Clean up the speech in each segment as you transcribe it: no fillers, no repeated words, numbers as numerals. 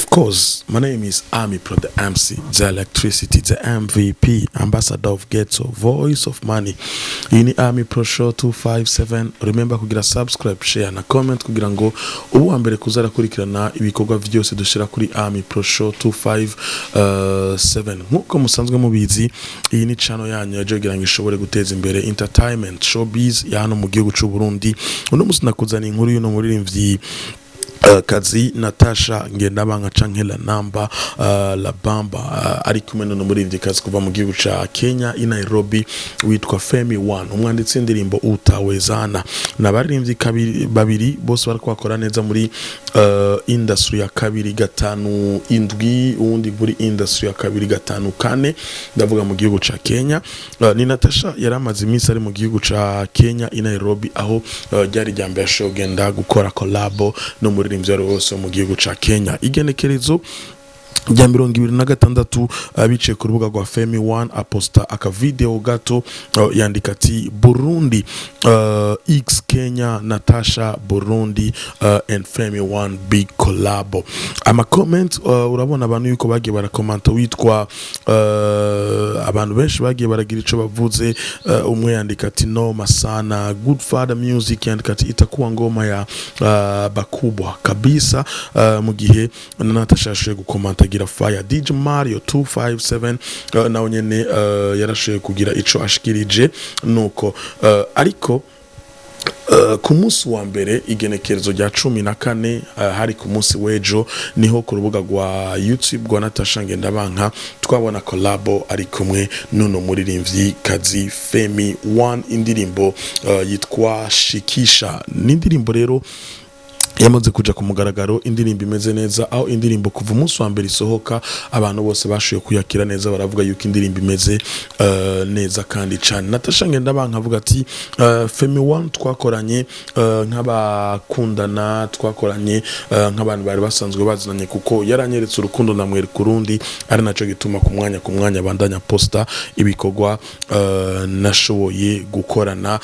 Of course, my name is Ami Pro, the MC, the electricity, the MVP, ambassador of ghetto, voice of money. Iyi ni Ami Pro Show 257. Remember kugira subscribe, share na comment kugira ngo ubu wa mbere kuzarakurikirana ibikorwa vyose dushira kuri Ami Pro Show 257. Nkuko musanzwe mubizi, iyi ni channel yanyu yaje kugira ngo ishobore guteza imbere entertainment showbiz ya hano mu gihugu c'u Burundi. Uno musi nakuzana inkuru y'uno muririmbyi kazi Natasha Ngendabanka canke La Namba, La Bamba, ari kumwe n'uno muririmvyikazi kuva mu gihugu ca Kenya i Nairobi witwa Femi One, umwanditsi w'indirimbo Utawezana. N'abaririmbyi babiri bose bariko bakora neza muri industry ya 257, uwundi muri industry ya 254, ndavuga mu gihugu ca Kenya. Ni Natasha yari amaze iminsi ari mu gihugu ca Kenya i Nairobi, aho ryari rya mbere ashoboye kugenda gukora collabo n'umuririmbyi uwo ari we wese wo mu gihugu ca Kenya. Igenekerezo rya 26, biciye ku rubuga rwa Femi One, aposta akavideo gato, yandika ati "Burundi x Kenya, Natasha Burundi and Femi One big collabo." Ama comment, urabona abantu yuko bagiye barakomanta, witwa abantu benshi bagiye baragira ico bavuze. Umwe yandika ati "Noma sana." Good Father Music yandika ati "Itakuwa ngoma ya bakubwa kabisa," mu gihe na Natasha yashoboye gukomanta agira "fire". DJ Mario 257 nawe nyene yarashoboye kugira ico ashikirije. Nuko ariko ku munsi wa mbere, igenekerezo rya 14, hari ku munsi w'ejo, niho ku rubuga rwa YouTube rwa Natasha Ngendabanka twabona collabo ari kumwe n'uno muririmbyi kazi Femi One, indirimbo yitwa Shikisha. Ni indirimbo rero yamaze kuja ku mugaragaro, indirimbo imeze neza, aho indirimbo kuva umunsi wa mbere isohoka abantu bose bashoboye kuyakira neza, baravuga yuko indirimbo imeze neza kandi cane. Natasha Ngendabanka avuga ati "Femi One twakoranye nk'abakundana, twakoranye nk'abantu bari basanzwe bazinanye, kuko yaranyeretse urukundo ndamwereka urundi, ari naco gituma ku mwanya bandanya posta ibikorwa nashoboye gukorana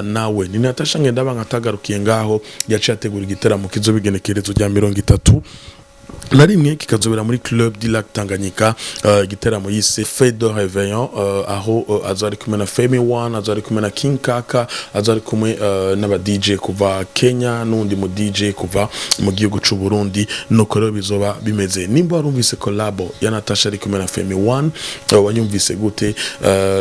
nawe." Ni Natasha Ngendabanka atagarukiye ngaho, yaciye ategura igiteramo kizoba igenekerezo rya 31, kikazobera muri Club du Lac Tanganyika, igiteramo yise Fête de Réveillon, aho azo ari kumwe na Femi One, azo ari kumwe na King Kaka, azo ari kumwe n'aba DJ kuva Kenya n'undi mu DJ kuva mu gihugu c'u Burundi. Nuko rero bizoba bimeze. Nimba warumvise collabo ya Natasha ari kumwe na Femi One, wayumvise gute?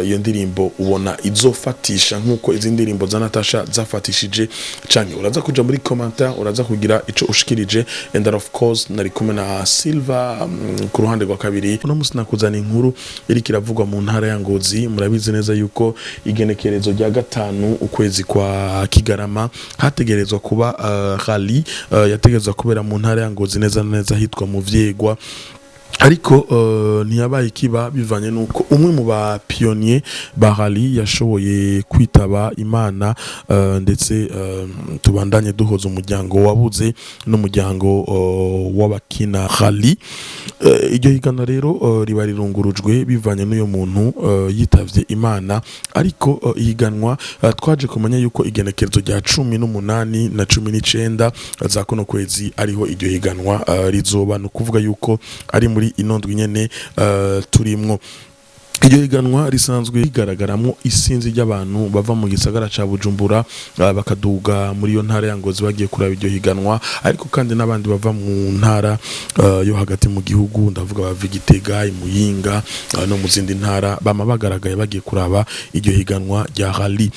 Iyo ndirimbo ubona izofatisha nkuko izi ndirimbo za Natasha zafatishije, canke? Uraza kuja muri commentaire, uraza kugira ico ushikirije. And that of course nari kumwe na Silva ku ruhande rwa kabiri. Uno musi nakuzana inkuru iriko iravugwa mu ntara ya Ngozi. Murabizi neza yuko igenekerezo rya 5 ukwezi kwa Kigarama hategerezwa kuba rally yategerezwa kubera mu ntara ya Ngozi, neza na neza hitwa mu Vyegwa, ariko ntiyabaye ikiba bivanye nuko umwe mu ba pionnier ba rally yashoboye kwitaba Imana, ndetse tubandanye duhoza umuryango wabuze n'umuryango w'abakina rally. Iryo higanwa rero riba rirungurujwe bivanye n'uyo muntu yitavye Imana, ariko ihiganwa twaje kumenya yuko igenekerezo rya 18 na 19 za kuno kwezi ariho iryo higanwa rizoba. Ni ukuvuga yuko ari muri ino ndwi nyene turimwo. Iryo higanwa risanzwe rigaragaramwo isinzi ry'abantu bava mu gisagara ca Bujumbura, bakaduga muri iyo ntara ya Ngozi bagiye kuraba iryo higanwa, ariko kandi n'abandi bava mu ntara yo hagati mu gihugu, ndavuga bava i Gitega, i Muyinga, no mu zindi ntara, bama bagaragaye bagiye kuraba iryo higanwa rya rally.